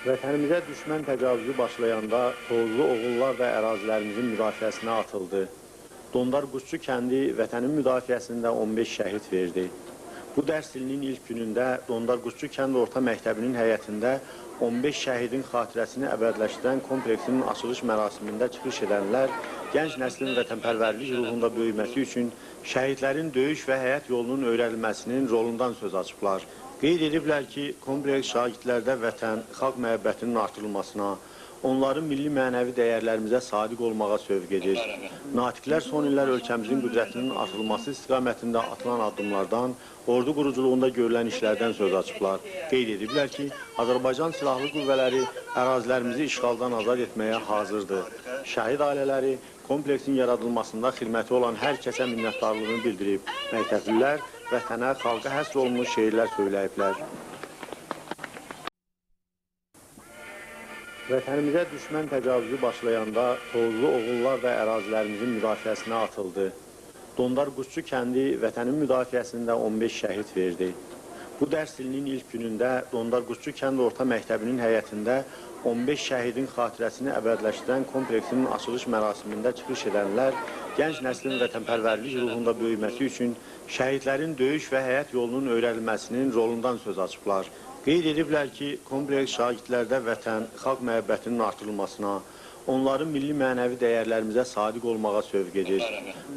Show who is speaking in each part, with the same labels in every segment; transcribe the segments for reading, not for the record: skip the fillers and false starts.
Speaker 1: Vətənimizə düşmən təcavüzü başlayanda Tovuzlu oğullar da ərazilərimizin müdafiəsinə atıldı. Dondar Quşçu kəndi vətənin müdafiəsində 15 şəhid verdi. Bu dərs ilinin ilk günündə Dondar Quşçu kənd orta məktəbinin həyətində 15 şəhidin xatirəsini əbədləşdirən kompleksinin açılış mərasimində çıxış edənlər gənc nəslin vətənpərvərlik ruhunda böyüməsi üçün şəhidlərin döyüş və həyat yolunun öyrənilməsinin rolundan söz açıblar. Qeyd ediblər ki, kompleks şagirdlərdə vətən, xalq məhəbbətinin artırılmasına, onların milli mənəvi dəyərlərimizə sadiq olmağa sövq edir. Natiqlər son illər ölkəmizin qüdrətinin artırılması istiqamətində atılan addımlardan, ordu quruculuğunda görülən işlərdən söz açıblar. Qeyd ediblər ki, Azərbaycan Silahlı Qüvvələri ərazilərimizi işğaldan azad etməyə hazırdır. Şəhid ailələri kompleksin yaradılmasında xidməti olan hər kəsə minnətdarlığını bildirib. Məktəblilər vətənə, xalqa həsr olunmuş şeirlər söyləyiblər. Vətənimizə düşmən təcavüzü başlayanda Tovuzlu oğullar da ərazilərimizin müdafiəsinə atıldı. Dondar Quşçu kəndi vətənin müdafiəsində 15 şəhid verdi. Bu dərs ilinin ilk günündə Dondar Quşçu kənd orta məktəbinin həyətində 15 şəhidin xatirəsini əbədləşdirən kompleksinin açılış mərasimində çıxış edənlər gənc nəslin vətənpərvərlik ruhunda böyüməsi üçün şəhidlərin döyüş və həyat yolunun öyrənilməsinin rolundan söz açıblar. Qeyd ediblər ki, kompleks şagirdlərdə vətən, xalq məhəbbətinin artırılmasına, onların milli mənəvi dəyərlərimizə sadiq olmağa sövq edir.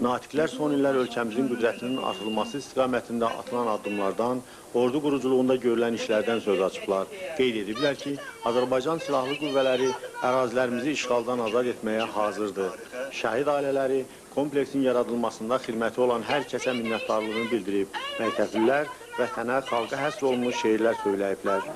Speaker 1: Natiqlər son illər ölkəmizin qüdrətinin artırılması istiqamətində atılan addımlardan, ordu quruculuğunda görülən işlərdən söz açıblar. Qeyd ediblər ki, Azərbaycan Silahlı Qüvvələri ərazilərimizi işğaldan azad etməyə hazırdır. Şəhid ailələri kompleksin yaradılmasında xidməti olan hər kəsə minnətdarlığını bildirib. Məktəblilər vətənə, xalqa həsr olunmuş şeirlər söyləyiblər.